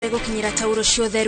Gũkinyĩra tauro ciothe.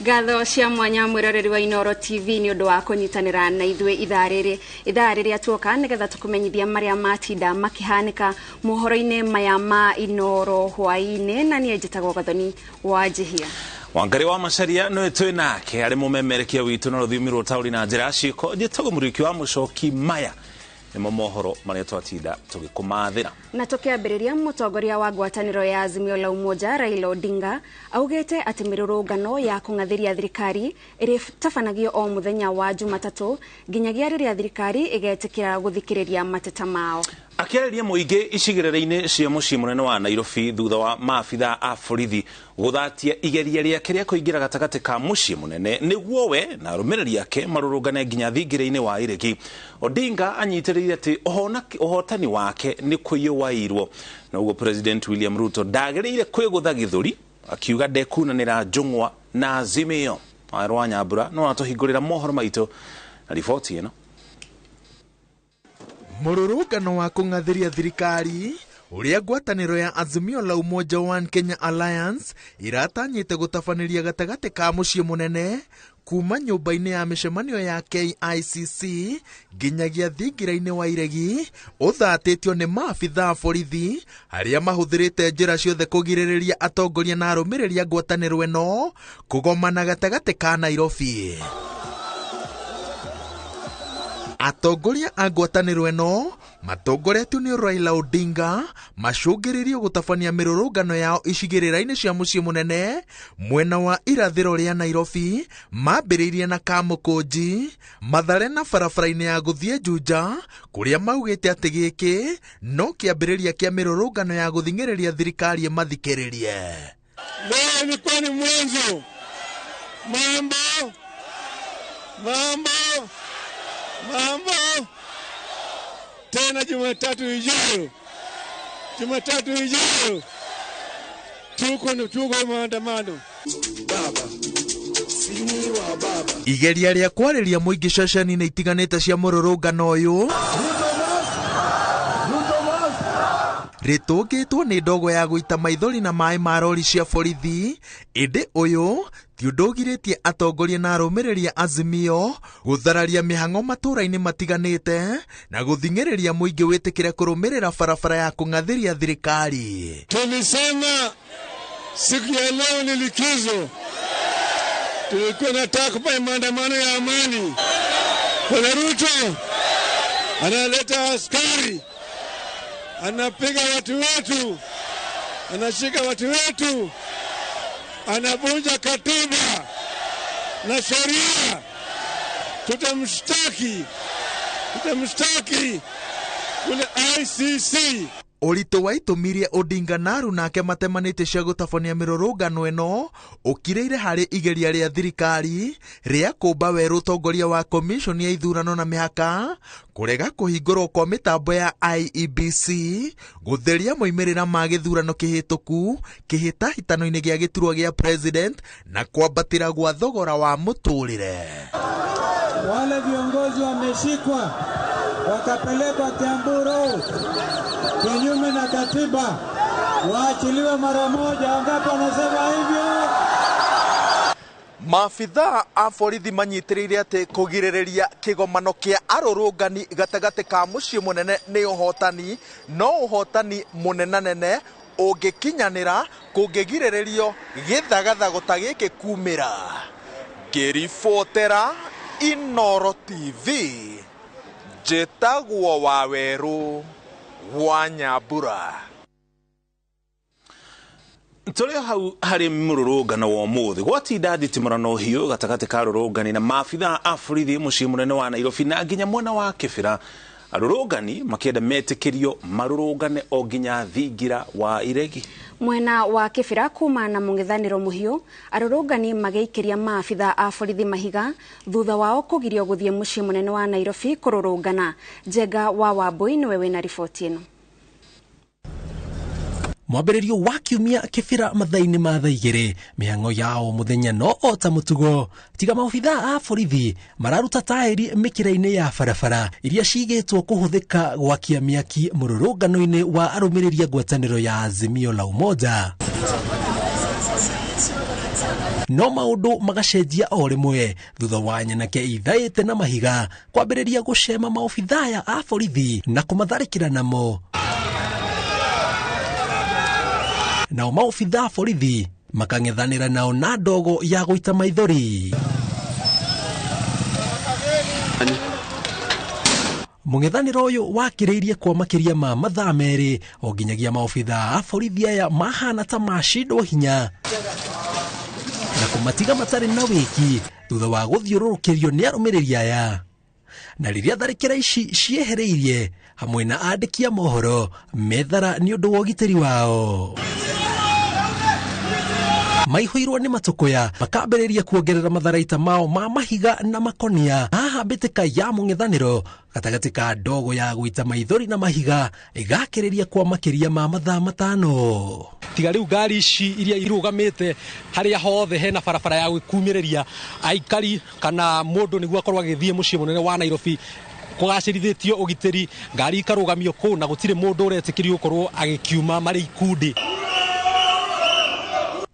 Ngatho cia mwanya mwĩroreri wa Inooro TV nĩ ũndũ wa kũnyitanĩra na ithuĩ ithaa rĩrĩ, ithaa rĩrĩa tuoka nĩgetha tũkũmenyithia marĩa matinda makĩhanĩka mohoro-inĩ maya ma Inooro hwaĩ-inĩ, na niĩ njĩtagwo Gathoni wa Njihia. Wangari wa Macharia nĩwe twĩ nake arĩ mũmemerekia witũ na rũthiomi rwa ũtaũri na njĩra ya ciĩko. Njĩtagwo Mũriũki wa Mũcoki. Maya nĩmo mohoro marĩa twatinda tũgĩkũmathĩra. Na tũkĩambĩrĩria, mũtongoria wa ngwatanĩro ya Azimio la Umoja Raila Odinga augĩte atĩ mĩrũrũngano ya kũng'athĩria thirikari ĩrĩtabanagio o mũthenya wa Jumatatũ nginyagia rĩrĩa thirikari ĩgetĩkĩra gũthikĩrĩria mateta mao. Akĩarĩria mũingĩ icigĩrĩra-inĩ cia mũciĩ mũnene wa Nairobi thutha wa maabitha a borithi gũthatia igeria rĩake rĩa kũingĩra gatagatĩ ka mũciĩ mũnene nĩguo we na arũmĩrĩri ake marũrũngane nginya thingira-inĩ wa Iregi, Odinga anyitĩrĩire atĩ ũhotani wake nĩ kũiywo na ũguo President William Ruto ndagĩrĩire kwĩgũtha gĩthũri, akiuga ndekunanĩra njũng'wa na Azimio. Wawerũ Nyambura no atũhingũrĩra mohoro maitũ na riboti ĩno. Mũrũrũngano wa kũng'athĩria thirikari ũrĩa ngwatanĩro ya Azimio la Umoja One Kenya Alliance iratanyĩte gũtabanĩria gatagatĩ ka mũciĩ mũnene kuma nyũmba-inĩ ya mĩcemanio ya KICC nginyagia thingira-inĩ wa Iregi ũthatĩtio nĩ maabitha a borithi arĩa mahũthĩrĩte njĩra ciothe kũgirĩrĩria atongoria na arũmĩrĩri a ngwatanĩro ĩno kũgomana gatagatĩ ka Nairobi. Atongoria a ngwatanĩro ĩno matongoretio nĩ Raila Odinga macũngĩrĩirio gũtabania mĩrũrũngano yao icigĩrĩra-inĩ cia mũciĩ mũnene mwena wa irathĩro rĩa Nairobi, mambĩrĩirie na Kamũkũnji, Mathare na barabara-inĩ ya gũthiĩ Juja, kũrĩa maugĩte atĩ gĩkĩ no kĩambĩrĩria kĩa mĩrũrũngano ya gũthing'ĩrĩria thirikari ĩmathikĩrĩrie. Leo ilikuwa ni mwanzo. Mambo, mambo, mambo tena Jumatatu ijayo, Jumatatu ijayo tuko maandamano. Igeria rĩa kwarĩria mũingĩ ceceni-inĩ itiganĩte cia mũrũrũngano ũyũ rĩtũngĩtwo nĩ ndogo ya gũita maithori na maĩ ma rori cia borithi, ĩndĩ ũyũ ti ũndũ ũgirĩtie atongoria na arũmĩrĩri a Azimio gũthararia mĩhang'o matũũra-inĩ matiganĩte na gũthing'ĩrĩria mũingĩ wĩtĩkĩre kũrũmĩrĩra barabara ya kũng'athĩria thirikari. Tulisema siku ya leo ni likizo, tulikuwa nataka kufanya maandamano ya amani. Bwana Ruto analeta askari, anapiga watu wetu, anashika watu wetu, anavunja katiba na sheria. Tutamshtaki, tutamshtaki kule ICC. Ũritũ wa itũmi iria Odinga na aruna ake matemanĩtie cia gũtabania mĩrũrũngano ĩno ũkirĩire harĩ igeria rĩa thirikari rĩa kũmba werũ ũtongoria wa komishoni ya ithurano na mĩhaka, kũrega kũhingũrwo kwa mĩtambo ya IEBC, gũtheria moimĩrĩra ma gĩthurano kĩhĩtũku kĩhĩtahĩtano-inĩ gĩa gĩturwa gĩa president na kwambatĩra gwa thogora wa mũtũrĩre. Wale viongozi wameshikwa wakapelekwa Kiambu Road kinyume na katiba, waachiliwe mara moja. Wangapi wanasema hivyo? Maabitha a borithi manyitĩrĩire atĩ kũgirĩrĩria kĩgomano kĩa arũrũngani gatagatĩ ka mũciĩ mũnene nĩ ũhotani, no ũhotani mũnenanene ũngĩkinyanĩra kũngĩgirĩrĩrio gĩthagathago ta gĩkĩ kumĩra. Ngĩribotera Inooro TV, njĩtagwo Wawerũ wa Nyambura. Tũrĩ hau harĩ mũrũrũngano wa ũmũthĩ gwatinda thitimũrano hiũ gatagatĩ ka rũrũngani na maabitha a borithi mũciĩ mũnene wa Nairobi na nginya mwena wa Kĩbĩra. Arũrũngani makĩenda metĩkĩrio marũrũngane o nginya thingira wa iregi. Mwena wa Kibera kuma na mũng'ethanĩro mũhiũ, arũrũngani magĩikĩria maabitha a borithi mahiga thutha wao kũgirio gũthiĩ mũciĩ mũnene wa Nairobi kũrũrũngana. Njenga wa Wambui nĩwe wĩna riboti ĩno. Mwambĩrĩrio wa kiumia Kibera mathaa-inĩ ma thaa 2 mĩhang'o yao mũthenya no o ta mũtugo, tiga maobithaa a borithi mararuta taĩri mĩkĩra-inĩ ya barabara iria cigĩtwo kũhũthĩka gwakia mĩaki mũrũrũngano-inĩ wa arũmĩrĩri a ngwatanĩro ya Azimio la Umoja. No maũndũ magacenjia o rĩmwe thutha wa nyanake ithaĩte na mahiga kwambĩrĩria gũcema maobithaa a borithi na kũmatharĩkĩra namo. Nao maobithaa borithi makang'ethanĩra nao na ndogo ya gũita maithori. Mũng'ethanĩro ũyũ wakĩrĩirie kwa makĩria ma mathaa 2 o nginyagia maobithaa a borithi aya mahana ta macindwo hinya na kũmatiga matarĩ na wĩki thutha wa gũthiũrũrũkĩrio nĩ arũmĩrĩri aya. Na rĩrĩa tharĩkĩra ici ciehereirie hamwe na andĩki a mohoro methara nĩ ũndũ wa ũgitĩri wao, maihũirwo nĩ matũkũya makambĩrĩria kuongerera matharaita mao ma mahiga na makonia. Haha mbĩtĩka ya mũng'ethanĩro gatagatĩ ka ndogo ya gũita maithori na mahiga ĩgakĩrĩria kwa makĩria ma mathaa 5. Tiga rĩu ngari ici iria irũgamĩte harĩa hothe hena barabara ya gwĩkumĩrĩria aikari kana mũndũ nĩguo akorwo agĩthiĩ mũciĩ mũnene wa Nairobi kũgacĩrithĩtio ũgitĩri, ngari ikarũgamio kũu na gũtirĩ mũndũ ũretĩkĩrio gũkorwo agĩkiuma marĩ ikundi.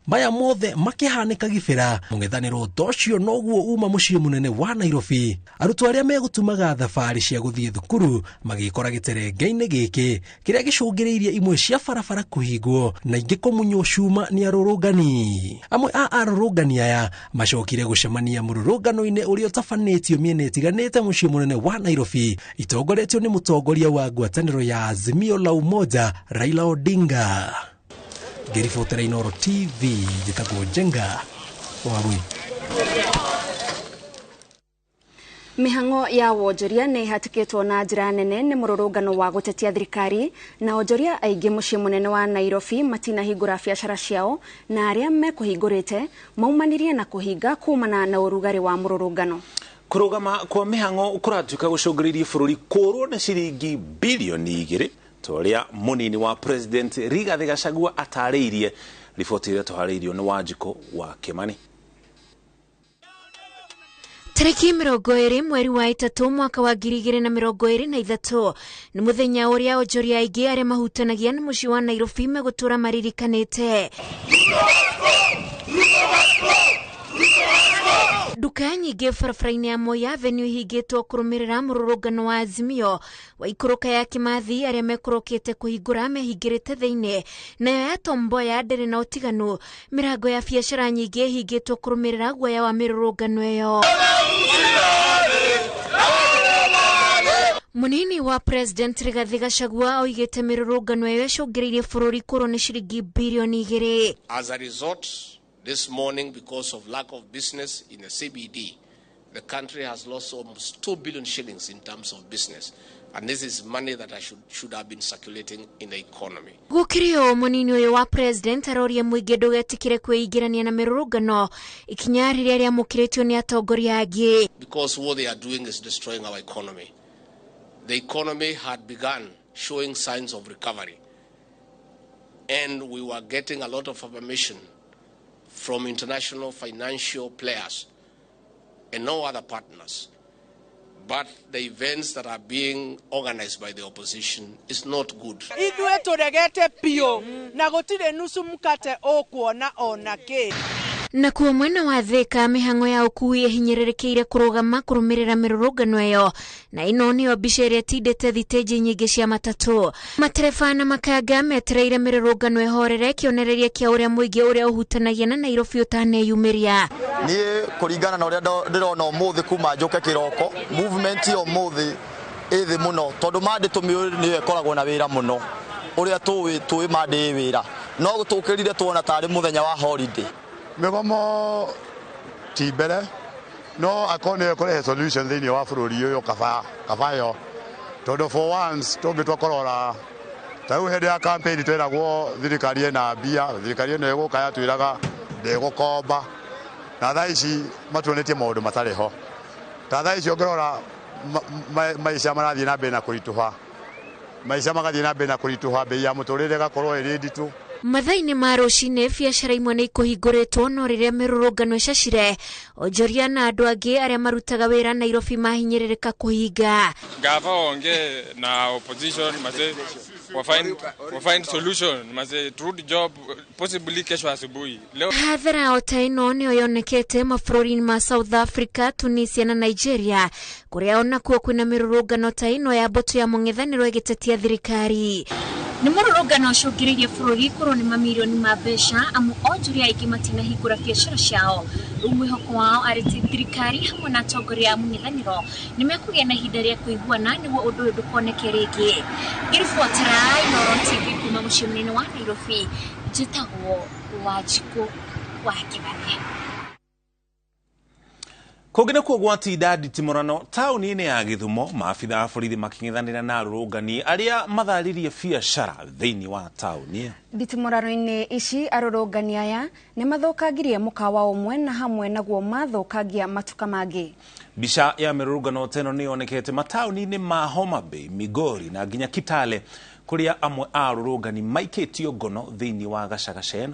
Maya mothe makĩhanĩka Gibera, mũng'ethanĩro ta ũcio noguo uma mũciĩ mũnene wa Nairobi. Arutwo arĩa megũtumaga thabarĩ cia gũthiĩ thukuru magĩkora gĩterenge-inĩ gĩkĩ kĩrĩa gĩcũngĩrĩirie imwe cia barabara kũhingwo na ingĩ kũmunywo cuma nĩ arũrũngani. Amwe a arũrũngani aya macokire gũcemania mũrũrũngano-inĩ ũrĩa ũtabanĩtio mĩena ĩtiganĩte mũciĩ mũnene wa Nairobi, itongoretio nĩ mũtongoria wa ngwatanĩro ya Azimio la Umoja Raila Odinga. Ngĩribotera Inooro TV, njĩtagwo Njenga Wambui. Mĩhang'o ya wonjoria nĩ ĩhatĩkĩtwo na njĩra nene nĩ mũrũrũngano wa gũtetia thirikari, na onjoria aingĩ mũciĩ mũnene wa Nairobi matinahingũra biacara ciao, na arĩa mekũhingũrĩte maumanirie na kũhinga kumana na ũrugarĩ wa mũrũrũngano. Kũrũgama kwa mĩhang'o kũratuĩka gũcũngĩrĩirie bũrũri kũũrwo nĩ ciringi bilioni 2 ta ũrĩa mũnini wa President Rigathĩ Gachagua atarĩirie. Riboti ĩrĩa tũharĩirio nĩ Wanjikũ wa Kĩmani. Tarĩki 20 mweri wa 3 mwaka wa 2023 nĩ mũthenya ũrĩa onjoria aingĩ arĩa mahutanagia na mũciĩ wa Nairobi megũtũra maririkanĩte. Nduka nyingĩ barabara-inĩ ya Moi Avenue ihingĩtwo kũrũmĩrĩra mũrũrũngano wa Azimio wa ikũrũka ya Kimathi arĩa mekũrũkĩte kũhingũra mehingĩrĩte thĩinĩ, nayo ya Tom Mboya ndĩrĩ na ũtiganu. Mĩrango ya biacara nyingĩ ĩhingĩtwo kũrũmĩrĩra guoya wa mĩrũrũngano ĩyo. Munini wa President Rigathi Gachagua oigĩte mĩrũrũngano ĩyo ĩcũngĩrĩirie bũrũri kũrwo nĩ ciringi bilioni 2. As a result, this morning, because of lack of business in the CBD, the country has lost almost 2 billion shillings in terms of business. And this is money that should have been circulating in the economy. Gũkĩrĩ ũũ, mũnini ũyũ wa President aroria mũingĩ ndũgetĩkĩre kwĩingĩrania na mĩrũrũngano, ikinya rĩrĩa rĩamũkĩrĩtio nĩ atongoria angĩ. Because what they are doing is destroying our economy. The economy had begun showing signs of recovery. And we were getting a lot of affirmation from international financial players and no other partners. But the events that are being organized by the opposition is not good. Ithuĩ tũregete biũ na gũtirĩ nusu mkate ũkuona ona kĩ. Nakuo mwena wa Thika mĩhang'o ya ũkui ĩhinyĩrĩrĩkĩire kũrũgama kũrũmĩrĩra mĩrũrũngano ĩyo, na ĩno nĩyo mbica ĩrĩa ĩtindĩte thitĩnji nyingĩ cia matatũ. Matereba na makanga metereire mĩrũrũngano ĩhorere, kĩonereria kĩa ũrĩa mũingĩ ũrĩa ũhutanagia na Nairobi ũtaneyumĩria. Niĩ kũringana na ũrĩa ndĩrona ũmũthĩ kuma njũke kĩroko, movement ya ũmũthĩ ĩ thĩ mũno tondũ Monday tũmĩũĩ nĩyo ĩkoragwo na wĩra mũno. Ũrĩa tũĩ Monday ĩ wĩra, no tũkĩrire tuona tarĩ mũthenya wa holiday. Mĩgomo ti mbere no akorwo nĩyo ĩkũrehe solution thĩinĩ wa bũrũri ũyũ kaba yo Tondu for once tũngĩtua kũrora ta rĩu hĩndĩ ya campaign tweragwo thirikari ĩna mbia, thirikari ĩno ĩgũka yatwĩraga ndĩgũkomba, na thaa ici matuonetie maũndũ matarĩ ho. Ta thaa ici ũngĩrora maica marathiĩ na mbere na kũritũha, maica magathiĩ na mbere na kũritũha, bei ya mũtũrĩre ĩgakorwo ĩrĩ nditũ. Mathaa-inĩ ma rũcinĩ biacara imwe nĩ ikũhingũrĩtwo no rĩrĩa mĩrũrũngano ĩcacire onjoria na andũ angĩ arĩa marutaga wĩra Nairobi mahinyĩrĩrĩka kũhinga. Gava waongee na opposition maze wa find solution maze turudi job possibly kesho asubuhi. Leo hathara o ta ĩno nĩyo yonekete mabũrũri-inĩ ma South Africa, Tunisia na Nigeria kũrĩa onakuo kwĩna mĩrũrũngano ta ĩno ya mbũtũ ya mũng'ethanĩro ĩgĩtetia thirikari. Nĩ mũrũrũngano ũcũngĩrĩirie bũrũri kũrwo nĩ mamirioni ma mbeca amu onjoria aingĩ matinahingũra biacara ciao. Rĩu mwĩhoko wao arĩ ti thirikari hamwe na atongoria a mũng'ethanĩro nĩ mekũgĩa na ihinda rĩa kũiguana nĩguo ũndũ ũyũ ndũkoneke rĩngĩ. Ngĩribotera Inooro TV kuma mũciĩ mũnene wa Nairobi, njĩtagwo Wanjikũ wa Kĩmani. Kũngĩ nĩkuo gwatinda nditimũrano taũni-inĩ ya Gĩthumo, maabitha a borithi makĩng'ethanĩra na arũrũngani arĩa matharirie biacara thĩinĩ wa taũni ĩyo. Nditimũrano-inĩ ici arũrũngani aya nĩ mathũkangirie mũkawa ũmwe na hamwe naguo mathũkangia matuka mangĩ. Mbica ya mĩrũrũngano ta ĩno nĩ yonekete mataũni-inĩ ma Homa Bay, Migori na nginya Kitale kũrĩa amwe a arũrũngani maikĩtio ngono thĩinĩ wa gacagaca ĩno.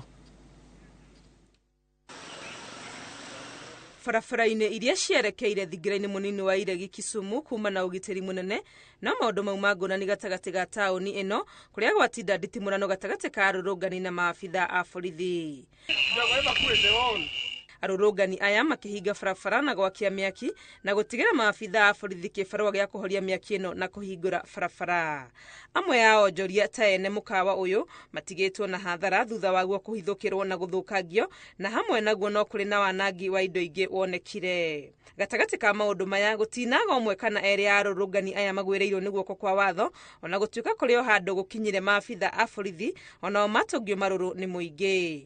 Barabara-inĩ iria cierekeire thingira-inĩ mũnini wa Iregi Kisumu kuma na ũgitĩri mũnene no maũndũ mau mangũrani gatagatĩ ga taũni ĩno kũrĩa gwatinda nditimũrano gatagatĩ ka arũrũngani na maabitha a borithi. Arũrũngani aya makĩhinga barabara na gwakia mĩaki na gũtigĩra maabitha a borithi kĩbarũa gĩa kũhoria mĩaki ĩno na kũhingũra barabara. Amwe a onjoria ta ene mũkawa ũyũ matigĩtwo na hathara thutha waguo kũhithũkĩrwo na gũthũkangio na hamwe naguo no kũrĩ na wanangi wa indo ingĩ wonekire. Gatagatĩ ka maũndũ maya gũtinaga ũmwe kana erĩ a arũrũngani aya magwĩrĩirwo nĩ guoko kwa watho ona gũtuĩka kũrĩ o handũ gũkinyire maabitha a borithi onao matũngio marũrũ nĩ mũingĩ.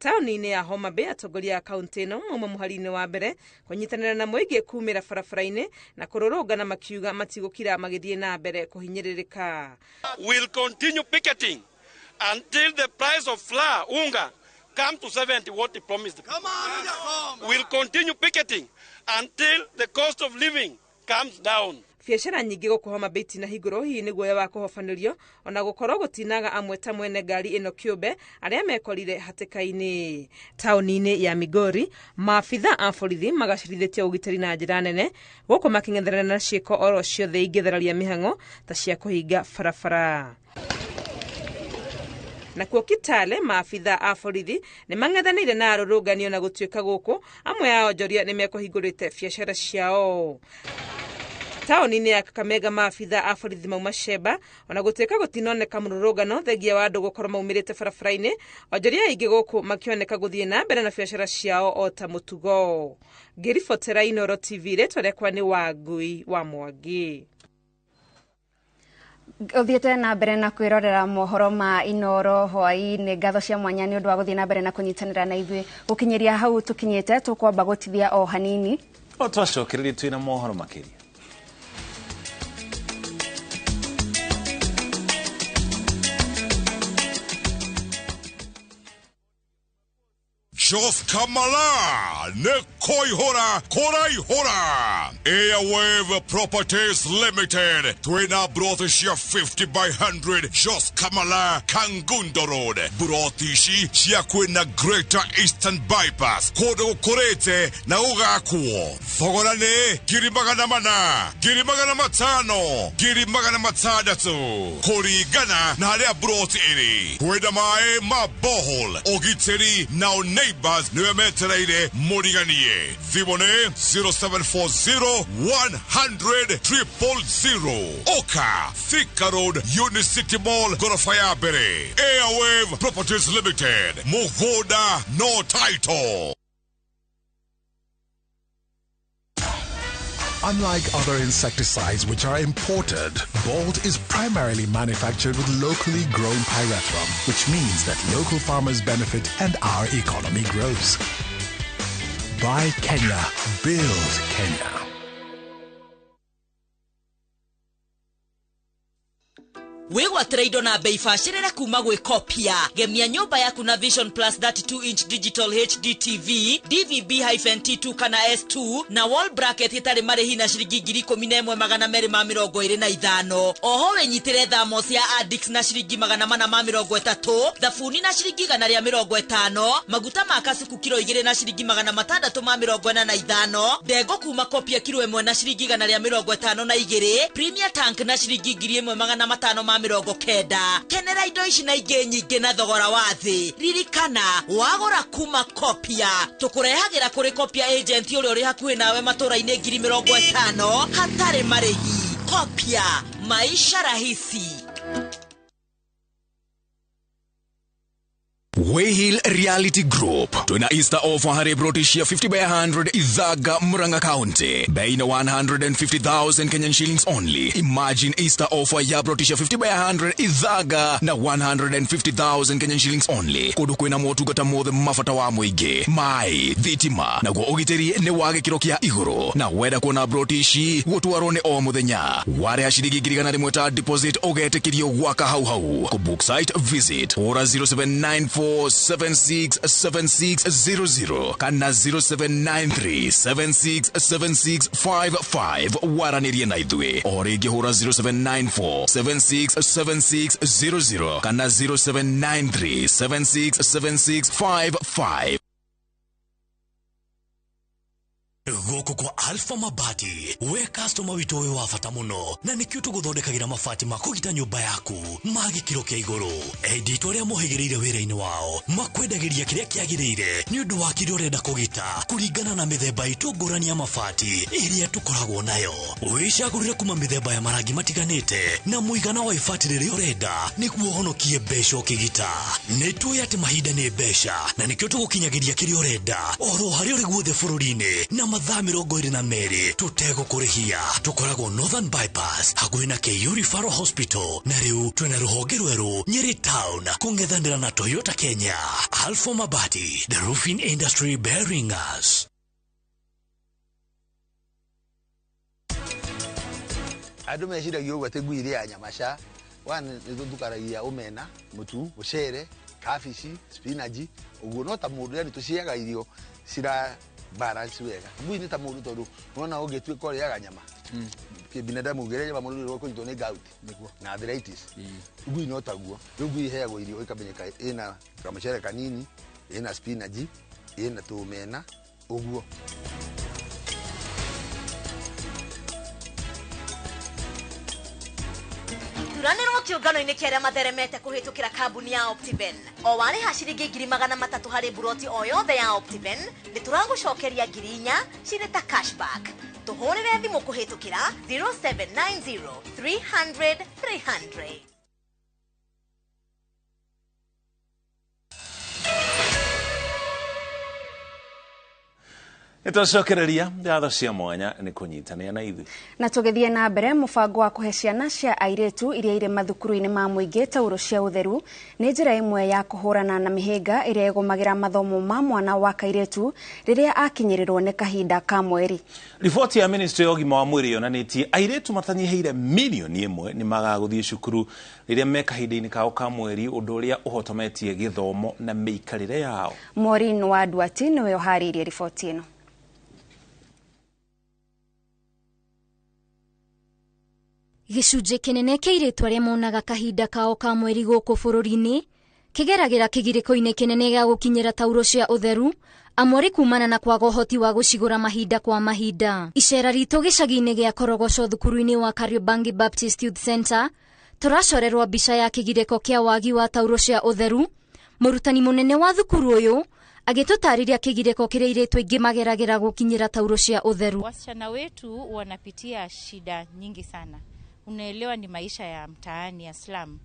Taũni-inĩ ya Homa Bay atongoria a kaunti ĩno mauma mũhari-inĩ wa mbere kũnyitanĩra na mũingĩ kumĩra barabara-inĩ na kũrũrũngana makiuga matigũkira magĩthiĩ na mbere kũhinyĩrĩrĩka. We'll continue picketing until the price of flour unga come to 70 what he promised. We'll continue picketing until the cost of living comes down. Biacara nyingĩ gũkũ Homa Bay itinahingũrwo hihi nĩ guoya wa kũhobanĩrio ona gũkorwo gũtinaga amwe ta mwene ngari ĩno kĩũmbe arĩa mekorire hatĩka-inĩ. Taũni-inĩ ya Migori maabitha a borithi magacĩrithĩtie ũgitĩri na njĩra nene gũkũ makĩng'ethanĩra na ciĩko oro ciothe ingĩthararia mĩhang'o ta cia kũhinga barabara. Nakuo Kitale maabitha a borithi nĩ mang'ethanĩire na arũrũngani ona gũtuĩka gũkũ amwe a onjoria nĩ mekũhingũrĩte biacara ciao. Taũni-inĩ ya Kakamega maabitha a borithi mauma Sheba ona gũtuĩka gũtinoneka mũrũrũngano thengia wa andũ gũkorwo maumĩrĩte barabara-inĩ onjoria aingĩ gũkũ makĩoneka gũthiĩ na mbere na biacara ciao o ta mũtugo. Ngĩribotera Inooro TV rĩtwa rĩakwa nĩ Wangui wa Mwangi. Ũthiĩte na mbere na kwĩrorera mohoro ma Inooro hwaĩ-inĩ. Ngatho cia mwanya nĩ ũndũ wa gũthiĩ na mbere na kũnyitanĩra na ithuĩ. Gũkinyĩria hau tũkinyĩte tũkwamba gũtithia o hanini. O twacokererie twĩna mohoro makĩria. Jos Kamala ne koihora koraihora. Airwave Properties Limited. Twina brothi 50 by 100 Jos Kamala Kangundo Road. Brothi ici cia kwina Greater Eastern Bypass. Kũndũ gũkũrĩte na gũgakwo. Thogora nĩ 400,000, 500,000, 600,000. Kũringana na harĩa broti ĩrĩ. Kwĩna maĩ ma borehole, ũgitĩri na neighbors niwe metereire mũriganie. Thimũ nĩ 0740 100 000. Oka Thika Road, Unicity Mall, gorofa ya mbere. Airwave Properties Limited. Mũgũnda no title. Unlike other insecticides which are imported, Bolt is primarily manufactured with locally grown pyrethrum, which means that local farmers benefit and our economy grows. Buy Kenya, build Kenya. Wĩgwatĩre indo na bei bacĩrĩre kuma gwĩ Kopia. Gemia nyũmba yaku na Vision Plus 32 inch digital HD TV DVB-T2 kana S2 na wall bracket ĩtarĩ marĩhi na ciringi 11225. Oho wĩnyitĩre thamos ya Addicts na ciringi 430, thabuni na ciringi 150, maguta ma kasuku kiro 2 na ciringi 645, ndengũ kuma Kopia kiro 1 na ciringi 152, Premier Tank na ciringi 1590. Kenera indo ici na ingĩ nyingĩ na thogora wa thĩ. Ririkana wagũra kuma Kopia tũkũrehagĩra kũrĩ Kopia agent ũrĩa ũrĩ hakuhĩ nawe matũra-inĩ 50,000 hatarĩ marĩhi. Kopia, maisha rahisi. Wayhill Reality Group twina Easter offer hari brotishia 50 by 100 Ithaga Murang'a County bei na 150,000 Kenyan shillings only. Imagine Easter offer ya brotishia 50 by 100 Ithaga na 150,000 Kenyan shillings only. Kundu kwina motungata mothe mabata wa muingi, mai, thitima naguo ugitiri ni wa gikiro kia iguru. Na wenda kuona brotishi gutwarwo ni o muthenya, wareha ciringi 100,000 ta deposit ugetikirio gwaka hau hau. Ku book site visit ora 0794 767600 kana 0793 767655 waranirie na ithuĩ. O rĩngĩ hũra 0794 767600 kana 0793 767655. Gũkũ kwa Alpha Mabati, we customer witũ wĩ wa bata mũno, na nĩkĩo tũgũthondekagĩra mabati ma kũgita nyũmba yaku ma gĩkĩro kĩa igũrũ. Endi itũ arĩa mohĩgĩrĩire wĩra-inĩ wao makwendagĩria kĩrĩa kĩagĩrĩire nĩ ũndũ wa kĩrĩa ũrenda kũgita kũringana na mĩthemba itũ ngũrani ya mabati ĩrĩa tũkoragwo nayo. Wĩcagũrĩre kuma mĩthemba ya marangi matiganĩte na mũigana wa ibati rĩrĩa ũrenda nĩguo ũhonokie mbeca ũkĩgita. Nĩ tũĩ atĩ mahinda nĩ mbeca na nĩkĩo tũgũkinyagĩria kĩrĩa ũrenda oro harĩa ũrĩ guothe bũrũri-inĩ na mathaa 22 tũtegũkũrĩhia. Tũkoragwo Northern Bypass hakuhĩ na KU Referral Hospital, na rĩu twĩna rũhonge rwerũ Nyeri Town kũng'ethanĩra na Toyota Kenya. Alpha Mabati, the roofing industry bearing us. Andũ meciragia ũguo atĩ ngui ĩrĩaga nyama cia one nĩ tũtukaragia omena, mũtu, mũcere, kabici, spinach, ũguo no ta mũndũ, yani tũciaga irio cira balance wega. Ngui nĩ ta mũndũ tondũ nĩwona ũngĩtuĩka ũrĩaga nyama kĩbinadamu ũngĩrĩa nyama mũno nĩ ũkũnyitwo nĩ gout na arthritis. Ngui no taguo. Rĩu ngui ĩheagwo irio ĩkamenyeka ĩna kamũcere kanini, ĩna spinach, ĩna tũmena, ũguo. Thuranĩrwo kĩũngano-inĩ kĩa arĩa matheremete kũhĩtũkĩra kambuni ya Optiven. O warĩha ciringi 300,000 harĩ buroti o yothe ya Optiven, nĩ tũragũcokeria 4,000 cirĩ ta cashback. Tũhũrĩre thimũ kũhĩtũkĩra 0790 300 300. Nĩtwacokereria ngatho cia mwanya nĩ kũnyitanĩra na ithuĩ. Na tũgĩthiĩ na mbere, mũbango wa kũhe ciana cia airĩtu iria irĩ mathukuru-inĩ ma mũingĩ taurũ cia ũtheru nĩ njĩra ĩmwe ya kũhũrana na mĩhĩnga ĩrĩa ĩgũmagĩra mathomo ma mwana wa kairĩtu rĩrĩa akinyĩrĩrwo nĩ kahinda ka mweri. Riboti ya Ministry ya ũgima wa mwĩrĩ yonanĩtie airĩtu matanyihĩire 1 million nĩ magaga gũthiĩ cukuru rĩrĩa me kahinda-inĩ kao ka mweri, ũndũ ũrĩa ũhotometie gĩthomo na mĩikarĩre yao. Maureen wa Duati nĩwe ũharĩirie riboti ĩno. Gĩcunjĩ kĩnene kĩa airĩtu arĩa monaga kahinda kao ka mweri gũkũ bũrũri-inĩ kĩgeragĩra kĩgirĩko-inĩ kĩnene gĩa gũkinyĩra taurũ cia ũtheru, amwe arĩ kumana na kwaga ũhoti wa gũcigũra mahinda kwa mahinda. Icera ritũ gĩcagi-inĩ gĩa Korogoco thukuru-inĩ wa Kariobangi Baptist Youth Center tũracorerwo mbica ya kĩgirĩko kĩa wagi wa taurũ cia ũtheru. Mũrutani mũnene wa thukuru ũyũ agĩtũtarĩria kĩgirĩko kĩrĩa airĩtu aingĩ mageragĩra gũkinyĩra taurũ cia ũtheru. Wasichana wetu wanapitia shida nyingi sana. Unaelewa ni maisha ya mtaani ya slum,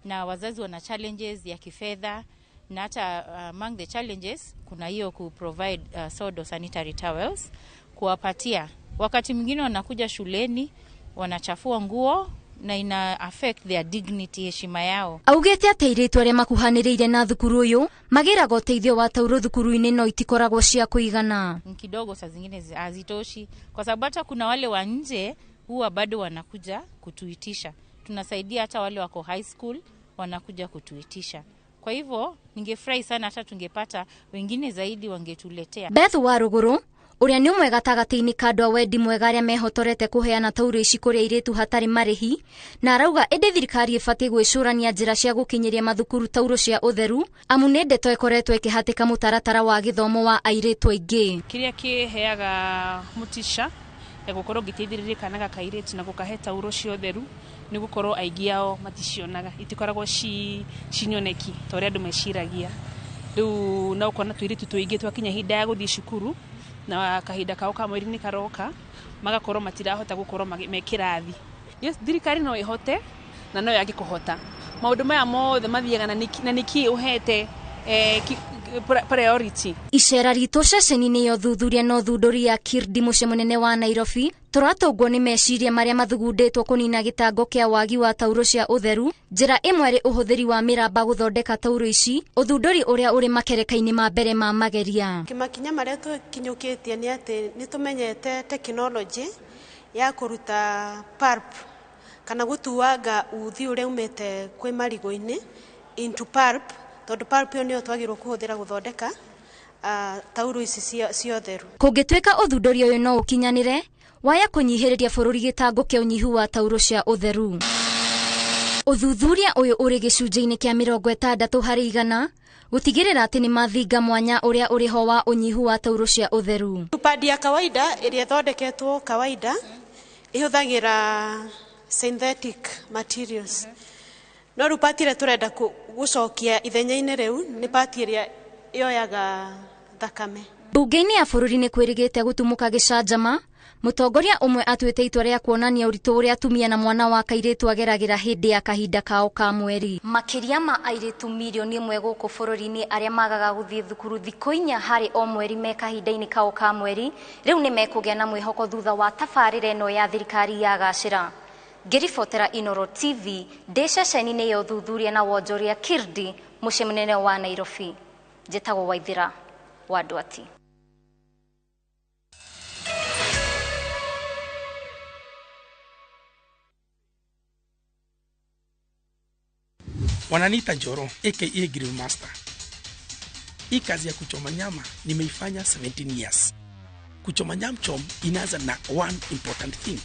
na wazazi wana challenges ya kifedha, na hata among the challenges kuna hiyo ku provide sodo sanitary towels kuwapatia. Wakati mwingine wanakuja shuleni wanachafua nguo na ina affect their dignity, heshima yao. Augĩte atĩ airĩtu arĩa makuhanĩrĩire na thukuru ũyũ magĩraga ũteithio wa taurũ thukuru-inĩ no itikoragwo cia kũigana. Kidogo saa zingine hazitoshi, kwa sababu hata kuna wale wa nje huwa bado wanakuja kutuitisha. Tunasaidia hata wale wako high school wanakuja kutuitisha. Kwa hivyo ningefurahi sana hata tungepata wengine zaidi wangetuletea. Beth Waruguru uria ni umwe gatagati-inĩ ka andũ a wendi mwega arĩa mehotorete kũheana tauro ici kũrĩ airĩtu hatarĩ marĩhi, na arauga ĩndĩ thirikari ĩbatiĩ gwĩcũrania njĩra cia gũkinyĩria mathukuru tauro cia ũtheru, amu nĩ ndeto ĩkoretwo ĩkĩhatĩka mũtaratara wa gĩthomo wa airĩtu aingĩ. Kĩrĩa kĩheaga mũtisha ya gũkorwo ngĩteithĩrĩria kana gaka airĩtu na gũkahe tauro cia ũtheru nĩ gũkorwo aingĩ ao maticionaga, itikoragwo ci nyoneki ta ũrĩa andũ meciragia. Rĩu no ũkona tũirĩtu tũingĩ twakinya ihinda ya gũthiĩ cukuru na kahinda kao ka mweri nĩ karoka, magakorwo matirahota gũkorwo me kĩrathi. Yes, thirikari no ĩhote na no yage kũhota. Maũndũ maya mothe mathiaga na nĩkĩ ũhete priority. Icera ritũ ceceni-inĩ ya ũthuthuria na ũthundũri ya Kirdi mũciĩ mũnene wa Nairobi tũratũngwo nĩ meciria marĩa mathugundĩtwo kũnina gĩtango kĩa wagi wa tauro cia ũtheru, njĩra ĩmwe ĩrĩ ũhũthĩri wa mĩramba gũthondeka tauro ici, ũthundũri ũrĩa ũrĩ makereka-inĩ ma mbere ma mageria. Makinya marĩa tũkinyũkĩtie nĩ atĩ nĩ tũmenyete tekinoronjĩ ya kũruta pulp kana gũtuanga uthi ũrĩa umĩte kwĩ marigũ-inĩ into pulp, tondũ pulp ĩyo nĩyo twagĩrĩirwo kũhũthĩra gũthondeka tauro ici cia ũtheru. Kũngĩtuĩka ũthundũri ũyũ no ũkinyanĩre, waya kũnyihĩrĩria bũrũri gĩtango kĩa ũnyihu wa tauro cia ũtheru. Ũthuthuria ũyũ ũrĩ gĩcunjĩ-inĩ kĩa 60% gũtigĩrĩra atĩ nĩ mathinga mwanya ũrĩa ũrĩ ho wa ũnyihu wa tauro cia ũtheru. Padi ya kawaida ĩrĩa ĩthondeketwo kawaida ĩhũthagĩra synthetic materials. No rĩu pati ĩrĩa tũrenda gũcokia ithenya-inĩ rĩu nĩ pati ĩrĩa yoyaga thakame. Mbunge-inĩ ya bũrũri nĩ kwĩrĩgĩte gũtumũka gĩcanjama, mũtongoria ũmwe atuĩte itua rĩa kuonania ũritũ ũrĩa atumia na mwana wa kairĩtu ageragĩra hĩndĩ ya kahinda kao ka mweri. Makĩria ma airĩtu mirioni 1 gũkũ bũrũri-inĩ arĩa magaga gũthiĩ thukuru thikũ 4 harĩ o mweri me kahinda-inĩ kao ka mweri rĩu nĩ mekũgĩa na mwĩhoko thutha wa tabarĩra ĩno ya thirikari ya gacĩra. Ngĩribotera Inoro TV ndĩ ceceni-inĩ ya ũthuthuria na wonjoria Kirdi mũciĩ mũnene wa Nairobi. Njĩtagwo Waithira wa Ndwati. Wananiita Njoro aka Grill Master. Hii kazi ya kuchoma nyama nimeifanya 17 years. Kuchoma nyam chom inaanza na one important thing.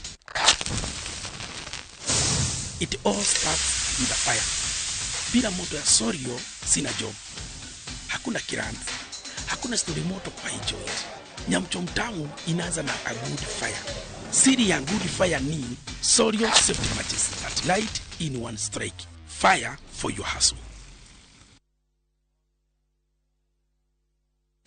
It all starts with a fire. Bila moto ya Sorio sina job. Hakuna kiranzi. Hakuna story moto kwa hii joint. Nyam chom tamu inaanza na a good fire. Siri ya good fire ni Sorio safety matches that light in one strike. Fire for your hustle.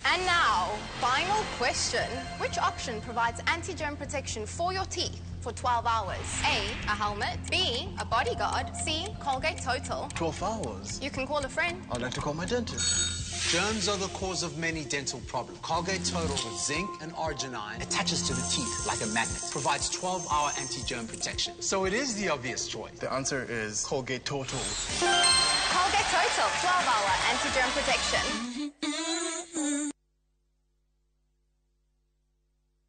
And now, final question. Which option provides anti-germ protection for your teeth for 12 hours? A, a helmet. B, a bodyguard. C, Colgate Total. 12 hours? You can call a friend. I'd like to call my dentist. Germs are the cause of many dental problems. Colgate Total with zinc and arginine attaches to the teeth like a magnet. Provides 12-hour anti-germ protection. So it is the obvious choice. The answer is Colgate Total. Colgate Total, 12-hour anti-germ protection.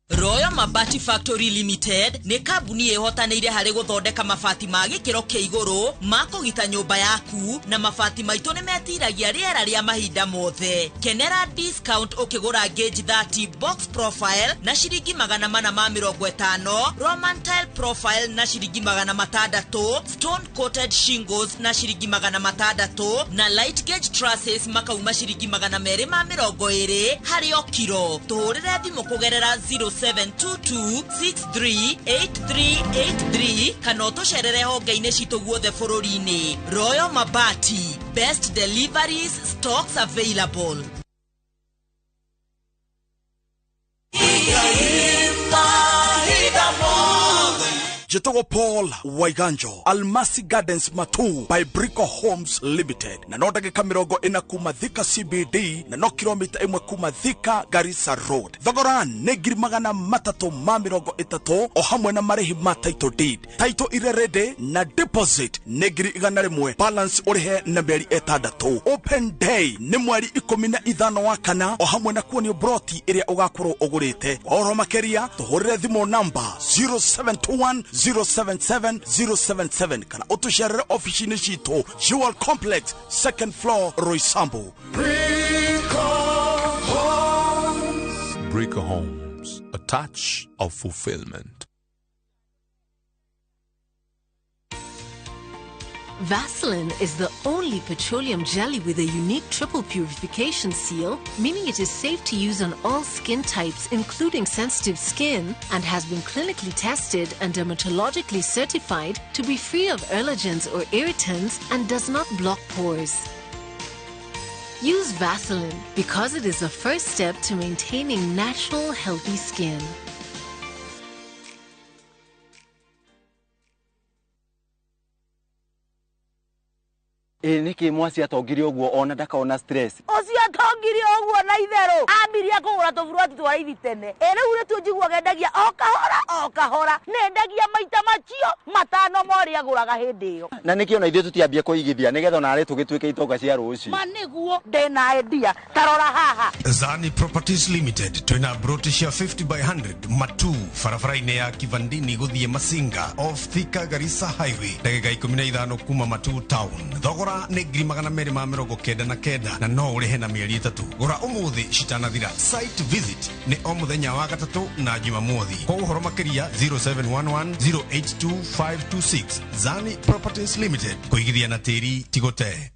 Royal Mabati Factory Limited nĩ kambuni ĩhotanĩire harĩ gũthondeka mabati ma gĩkĩro kĩa igũrũ ma kũgita nyũmba yaku, na mabati maitũ nĩ metiragia rĩera rĩa mahinda mothe. Kenera discount ũkĩgũra gauge 30 box profile na ciringi 450, Roman tile profile na ciringi 600, stone coated shingles na ciringi 600, na light gauge trusses makauma ciringi 220 harĩ o kiro. Tũhũrĩre thimũ kũgerera 0722638383 kana ũtũcerere honge-inĩ citũ guothe bũrũri-inĩ. Royal Mabati, best deliveries, stocks available. Jetogo Paul Waiganjo, Almasi Gardens Matu by Brico Homes Limited. Na no ndagĩka 40 kuma Thika CBD na no kilomita 1 kuma Thika Garissa Road. Thogora nĩ 330,000 o hamwe na marĩhi ma title deed. Title ire ready na deposit nĩ 100,000, balance ũrĩhe na mĩeri 6. Open day nĩ mweri 15 wa kana o hamwe na kuonio broti ĩrĩa ũgakorwo ũgũrĩte. Kwa ũhoro makĩria tũhũrĩre thimũ namba 0721 077 077 kana ũtũcerere ofici-inĩ citũ Jewel Complex, second floor, Roysambu. Brico Homes, a touch of fulfillment. Vaseline is the only petroleum jelly with a unique triple purification seal, meaning it is safe to use on all skin types, including sensitive skin, and has been clinically tested and dermatologically certified to be free of allergens or irritants and does not block pores. Use Vaseline because it is the first step to maintaining natural, healthy skin. Ĩ nĩkĩ mwaci atongire ũguo ona ndakaona stress? Ũcio atongire ũguo na itherũ ambirie kũgũra tũburoti twa raithi tene. Ĩ rĩu nĩtuo njiguaga endagia o kahora o kahora, nendagia maita macio matano ma ũrĩa agũraga hĩndĩ ĩyo. Na nĩkĩ ona ithuĩ tũtiambie kũigithia nĩgetha onarĩ tũgĩtuĩke itonga cia rũciũ? Ma nĩguo ndĩna idea, ta rora haha. Zani Properties Limited twina broti cia 50 by 100 Matu barabara-inĩ ya Kivandini gũthiĩ Masinga off Thika Garissa Highway ndagĩka 15 kuma Matu town. Thogora nĩ 299,000 na no ũrĩhe na mĩeri 3. Gũra ũmũthĩ citanathira. Site visit nĩ o mũthenya wa gatatũ na Jumamothi. Kwa ũhoro makĩria 0711 082 526. Zani Properties Limited, kũigithia na tĩri ti gũte.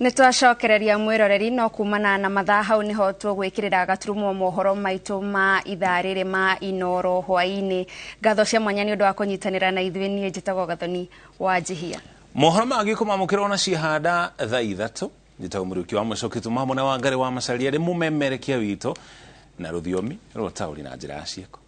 Nĩ twacokereria mwĩroreri no kumana na mathaa hau nĩho tũgwĩkĩrĩra gaturumo mohoro maitũ ma ithaa rĩrĩ ma Inoro hwaĩ-inĩ. Ngatho cia mwanya nĩ ũndũ wa kũnyitanĩra na ithuĩ. Niĩ njĩtagwo Gathoni wa Njihia. Mohoro mangĩ kũmamũkĩrwo na ciahanda thaa 3. Njĩtagwo Mũriũki wa Mũcoki Tuma hamwe na Wangari wa Macaria rĩ mũmemerekia witũ na rũthiomi rwa taũri na njĩra ya ciĩko.